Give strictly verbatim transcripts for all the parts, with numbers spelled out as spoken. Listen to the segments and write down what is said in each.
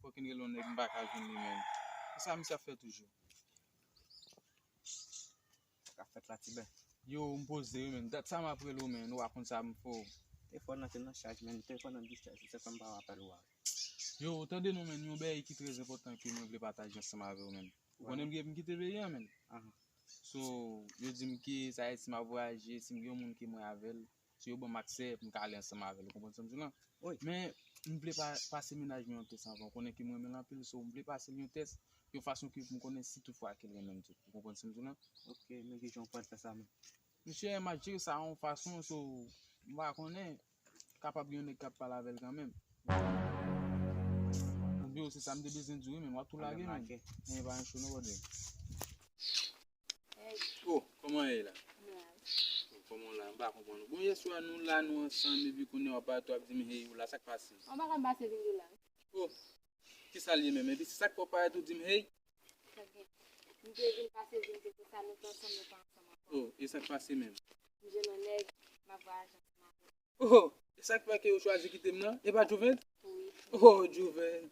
Fòk m rele yon nèg, m pa ka jwenn li, menm. Kisa misye ap fè toujou? Sa k ap fèt la, Tibè? Yo, m poze wi, menm. Dat sa m ap rele w, menm. Ou pa konn sa m fè w. Telefòn nan te nan chaj, menm. Telefòn nan dischaj. Se sa m pa rapèl ou a. Yo, tande non, menm. Yon bagay ki trè enpòtan ke mwen vle pataje ansanm avè w, menm. Ou konnen m gen pou m kite peyi a, menm. So, yo di m ke sa e si m ap vwayaje, si m gen yon moun ke mwen avè l, so yo ban m aksè pou m ka ale ansanm avè l. Ou konprann sa m di w lan? Men, m vle pa, pase mennaj mwen yon tès anvan. Ou konnen ke m renmen l anpil, so m vle pase l yon tès, yon fason ke pou m konnen si toutfwa ke l renmen m tou. Ou konprann sa m di w lan? Ok, men ki jan w pral fè sa menm? Mesye, m ap jere sa yon fason, so, m pa konnen, kapab gen yon nèg k ap pale avè l kanmenm. Oubyen se sa m te bezwen di w wi, men w ap tou lage, men. Men pa gen cho non, brother. Oh, kòman w ye la? Oh, kòman w la? M pa konprann ou. Bon, yèswa nou la, nou ansanm, epi kounye a w ap pale, w ap di m, hey, ou la, sa k pase? An pa ka m pase vin la. Oh, kisa l ye menm? Epi se sa k fè w parèt ou di m, hey? Sa gen. M te vin pase vin, se pou sa nou te ansanm, nou pa ansanm ankò. Oh, e sa k pase menm? M jwenn yon nèg, m ap vwayaje ansanm avè l. Oh, e sa k fè ke ou chwazi kite m nan? E pa Juvens? Wi. Oh, Juvens.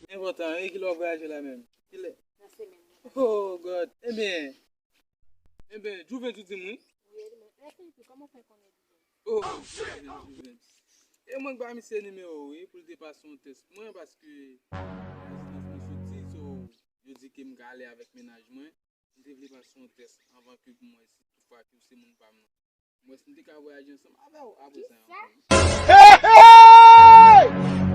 Enpòtan, e kilè w ap vwayaje la menm? Kilè? Nan semèn nan. Oh, God. Ebyen, ebyen, Juvens ou di m wi? Wi, e li menm. Lè fini tou, kòman w fè konnen Juvens? Oh, Juvens. E mwen k ba misye nimewo w wi, pou l te pase yon tès pou mwen, paske rezidans mwen soti, so, yo di ke m ka ale avèk mennaj mwen. M te vle pase yon tès anvan ke pou m wè si toutfwa ke w se moun pa m nan. M wè si m te ka vwayaje ansanm avè w apre sa. Kisa? Hey, hey!